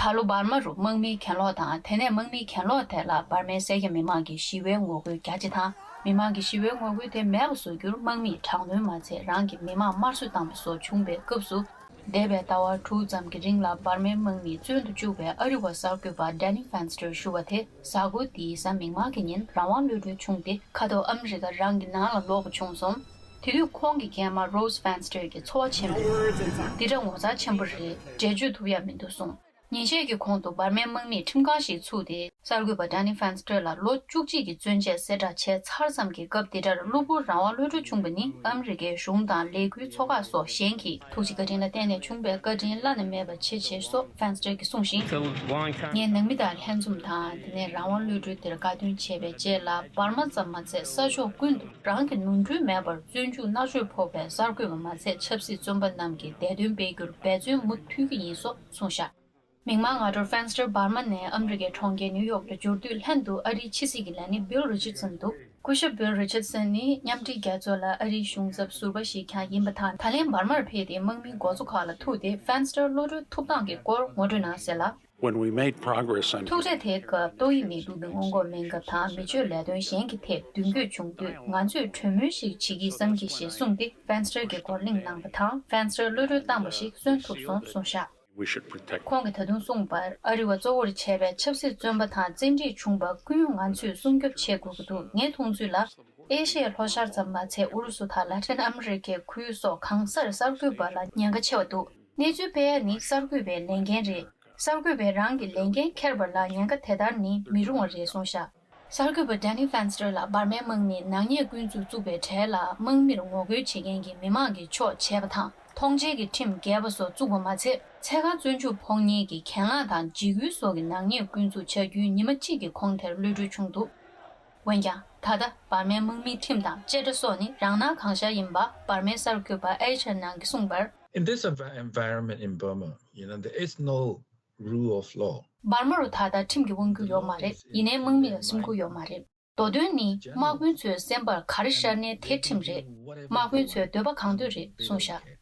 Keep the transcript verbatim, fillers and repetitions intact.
ད་ལོ་འབར་མ་རུ་དམག་མིའི་གྱེན་ལོག་དང་། དེ་ནས་དམག་མིའི་གྱེན་ལོག་དེ་ལ་འབར་མའི་སེར་སྐྱ་མི་མང་གི་ཞི་བའི་ངོ་རྒོལ་རྒྱ་ཆེ་དང་། མི་མང་གི་ཞི་བའི་ངོ་རྒོལ་དེ་མེད་པ་བཟོ་རྒྱུར་དམག་མིས་དྲག་གནོན་མ་ཚད་རང་གི་མི་མང་དམར་གསོད་བཏང་བ་སོགས་བྱུང་བའི་སྐབས་སུ། འདས་པའི་ཟླ་བ་དྲུག་ཙམ་གྱི་རིང་ལ་འབར་མའི་དམག་མིས་བཙོན་དུ་བཅུག་པའི་ཨ་རི་བ་གསར་འགོད་པ་Danny Fenster ཞུ་བ་དེ་གཟའ་འཁོར་འདིའི་གཟའ་མིག་དམར་གྱི་ཉིན་རང་དབང་གློད་གྲོལ་བྱུང་སྟེ། ཁ་ཐོག་ཨ་མི་རི་ཀ་རང་གི་ནང་ལ་ལོག་པ་བྱུང་སོང་། དེ་དུས་ཁོང་གི་རྒན་མ་Rose Fenster གྱིས་ཚོར་བ་ཆེན་པོ། འདི་འདྲ་ངོ་མཚར་ཆེན་པོ་རེད། འགྲེལ་བརྗོད་ཐུབ་ཡ་མི་འདུག་གསུངས། ཉིན་ཤས་ཀྱི་གོང་དུ་འབར་མའི་དམག་མིས་ཁྲིམས་ཁང་ཞིག་ཚུགས་ཏེ། གསར་འགོད་པ་Danny Fenster ལ་ལོ་བཅུ་གཅིག་གི་བཙོན་ཆས་གསལ་བསྒྲགས་བྱས་ཚར་ཙམ་གྱི་སྐབས་འདི་འདྲར་གློ་བུར་རང་དབང་གློད་གྲོལ་བྱུང་བ་ནི་ཨ་མི་རི་ཀའི་གཞུང་དང་ལས་འགུལ་ཚོགས་ཁག་སོགས་གཞན་གྱིས་ཐུགས་རྗེ་བཀའ་དྲིན་ལ་བརྟེན་ནས་བྱུང་བའི་བཀའ་དྲིན་བླ་ན་མེད་པ་ཆེ་ཞེས་སོགས་Fenster གྱིས་གསུངས་ཤིང་། ངས་ནང་མི་དང་ལྷན་འཛོམས་དང་། དེ་ནས་རང་དབང་གློད་གྲོལ་འདིར་དགའ་སྟོན་བྱས་པའི་རྗེས་ལ། འབར་མ་ཙམ་མ་ཚད་ས་ཕྱོགས་ཀུན་ཏུ་རང་གི་ནོར་འཁྲུལ་མེད་པར་བཙོན་འཇུག་མནར་གཅོད་ཕོག་པའི་གསར་འགོད་པ་མ་ཚད་ཆབ་སྲིད་བཙོན་པ་རྣམས་ཀྱི་བདེ་དོན་སྤེལ་རྒྱུར་འབད་བརྩོན་མུ་མཐུད་ཀྱི་ཡིན་སོགས་གསུངས་བཞག། མིག་དམར་སྔ་དྲོར་Fenster འབར་མ་ནས་ཨ་མི་རི་ཀའི་གྲོང་ཁྱེར་ནིའུ་ཡོག་ཏུ་འབྱོར་དུས་ལྷན་དུ་ཨ་རིའི་ཕྱི་སྲིད་ཀྱི་ལས་སྣེ་Bill Richardson འདུག་སྐུ་ཞབས་Bill Richardson ནི་མཉམ་འབྲེལ་རྒྱལ་ཚོགས་ལ་ཨ་རིའི་གཞུང་ཚབ་ཟུར་པ་ཞིག་ཀྱང་ཡིན་པ་དང་། ད་ལན་འབར་མར་ཕེབས་ཏེ་དམག་མིའི་འགོ་གཙོ་ཁག་ལ་ཐུག་སྟེ་Fenster གློད་གྲོལ་ཐུབ་སྟངས་ཀྱི་སྐོར་ངོ་སྤྲོད་གནང་གསལ་ལ། When we made progress on ཐུག་འཕྲད་དེའི་སྐབས་ཏོག་དབྱིབས་ནད་དུག་གི་སྔོན་འགོག་སྨན་ཁབ་དང་མི་སྤྱོད་ལས་དོན་གཞན་གྱི་ཐད་མདུན་སྐྱོད་བྱུང་དུས། ང་ཚོས་གྲོས་མོལ་ཞིག་བྱེད་ཀྱི་བསམ་གྱི་ཞེས་གསུངས་ཏེ། Fenster གྱི་སྐོར་གླེང་གནང་བ་དང་། Fenster གློད་གྲོལ་བཏང་བ་ཞིག་གསོན་ཐུབ་སོང་གསུངས་བཞག We should protect ཁོང་གིས་ད་དུང་གསུངས་པར། ཨ་རི་བ་གཙོ་བོར་བྱས་པའི་ཆབ་སྲིད་བཙོན་པ་དང་བཙན་ཁྲིད་བྱུང་པ་ཀུན་ང་ཚོས་སྲུང་སྐྱོབ་བྱེད་དགོས་ཀྱི་འདུག་ངའི་མཐོང་ཚུལ་ལ། ཨེ་ཤི་ཡའི་ལྷོ་ཤར་ཙམ་མ་ཚད་ཨུ་རུ་སུ་དང་ལ་ཏིན་ཨ་མི་རི་ཀའི་ཁུལ་སོགས་གང་སར་གསར་འགོད་པ་ལ་ཉེན་ཁ་ཆེ་བ་འདུག་གནས་ཚུལ་སྤེལ་ཡ་ནི་གསར་འགོད་པའི་ལས་འགན་རེད། གསར་འགོད་པས་རང་གི་ལས་འགན་འཁྱེར་བ་ལ་ཉེན་ཁ་དེ་ལྟར་ནི་མི་རུང་བ་རེད་གསུངས་བཞག་གསར་འགོད་པ་Danny Fenster ལ་འབར་མའི་དམག་མིས་ནག་ཉེས་སྐུ་མཚུངས་བཙུགས་པའི་གྲས་ལ། དམག་མིར་ངོ་རྒོལ་བྱེད་མཁན་གྱི་མི་མང་གི་ཕྱོགས་བྱས་པ་དང་། མཐོང་མཆན་གྱི་ཁྲིམས་འགལ་བ་སོགས་བཙུགས་པ་མ་ཚད། འཚོལ་ཁང་བཙོན་འཇུག་ཕོག་མཁན་གྱི་གྱེན་ལངས་དང་འཇིགས་སྐུལ་སོགས་ཀྱི་ནག་ཉེས་སྐུ་མཚུངས་བྱ་རྒྱུའི་ཉི་མ་གཅིག་གི་གོང་དེར་གློད་གྲོལ་བྱུང་འདུག་འོན་ཀྱང་། ད་ལྟ་འབར་མའི་དམག་མིའི་ཁྲིམས་དང་བཅད་ཁྲ་སོགས་ནི་རང་སྣང་གང་ཤར་ཡིན་པ། འབར་མའི་གསར་འགོད་པ་Asia ནང་གིས་གསུངས་པར། In this envi- environment in Burma, you know, there is no rule of law. འབར་མ་རུ་ད་ལྟ་ཁྲིམས་ཀྱི་དབང་སྒྱུར་ཡོད་མ་རེད། ཡིན་ནའི་དམག་མི་ལ་སེམས་ཁུར་ཡོད་མ་རེད། མདོ་དོན་ནི་དམག་དཔོན་ཚོའི་སེམས་པར་ག་རེ་ཤར་ནའི་དེ་ཁྲིམས་རེད། དམག་དཔོན་ཚོའི་འདོད་པ་གང་འདོད་རེད་གསུངས་བཞག